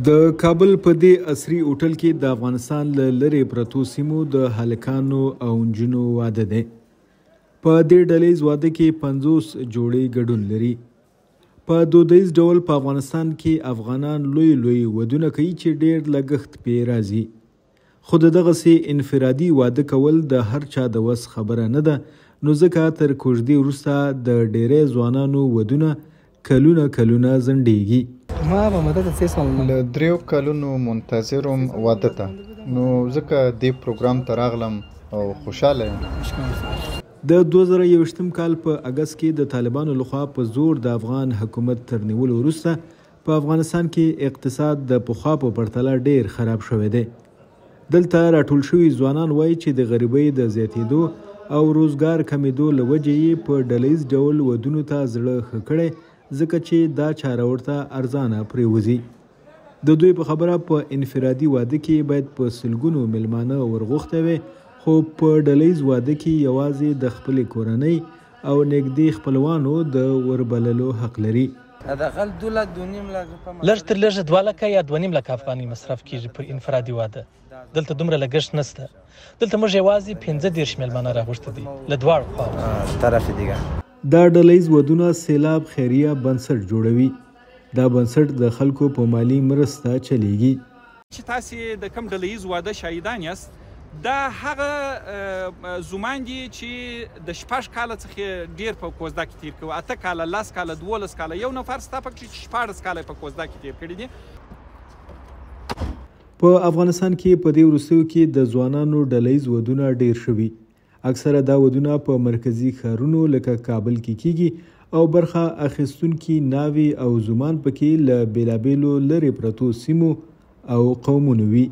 د کابل په دې عصري هوټل کې د افغانستان له لرې پرتو سیمو د هلکانو او نجونو واده دی. په دې ډلهییز واده کې 50 جوړې ګډون لري. په دودیز ډول په افغانستان کې افغانان لوی لوی ودونه کوي چې ډېر لګښت پرې راځي، خو د دغسې انفرادي واده کول د هر چا د وس خبره نه ده، نو ځکه تر کوژدې وروسته د ډېری ځوانانو ودونه کلونه کلونه ځنډېږي. له 3 کلونو منتظر وم واده ته، نو ځکه دې پروګرام ته راغلم او خوشحاله یم. د 2021 کال په اګست کې د طالبانو لخوا په زور د افغان حکومت تر نیولو وروسته په افغانستان کې اقتصاد د پخوا په پرتله ډېر خراب شوی دی. دلته راټول شوي ځوانان وایي چې د غریبۍ د زیاتېدو او روزګار کمېدو له وجې یې په ډلهییز ډول ودونو ته زړه ښه کړی، ځکه چې دا چاره ورته ارزانه پرېوځي. د دوی په خبره په انفرادي واده کې باید په سلګونو مېلمانه ورغوښتی وی، خو په ډلهییز واده کې یوازې د خپلې کورنۍ او نږدې خپلوانو د وربللو حق لري. لږ تر لږه 2 لکه یا 2.5 لکه افغانۍ مصرف کیږي پر انفرادي واده. دلته دومره لګښت نشته. دلته موږ یوازې 35 مېلمانه راغوښتي دي له دواړو خواوو. طرف دیگه. دا ډلهییز ودونه سیلاب خیریه بنسټ جوړوي. دا بنسټ د خلکو په مالي مرسته چلیږي. چې تاسې د کوم ډلهییز واده شاهدان یاست، دا هغه زومان دي چې د 6 کاله څخه ډېر په کوزده کې تېر کړي، 8 کاله، 10 کاله، 12 کاله، یو نفر ستا پکې چې 16 کاله په کوزده کې تېر کړي دي. په افغانستان کې په دې وروستیو کې د ځوانانو ډلهییز ودونه ډېر شوي. اکثره دا ودونه په مرکزي ښارونو لکه کابل کې کیږي او برخه اخیستونکي ناوې او زومان پکې له بېلابېلو لرې پرتو سیمو او قومونو وي.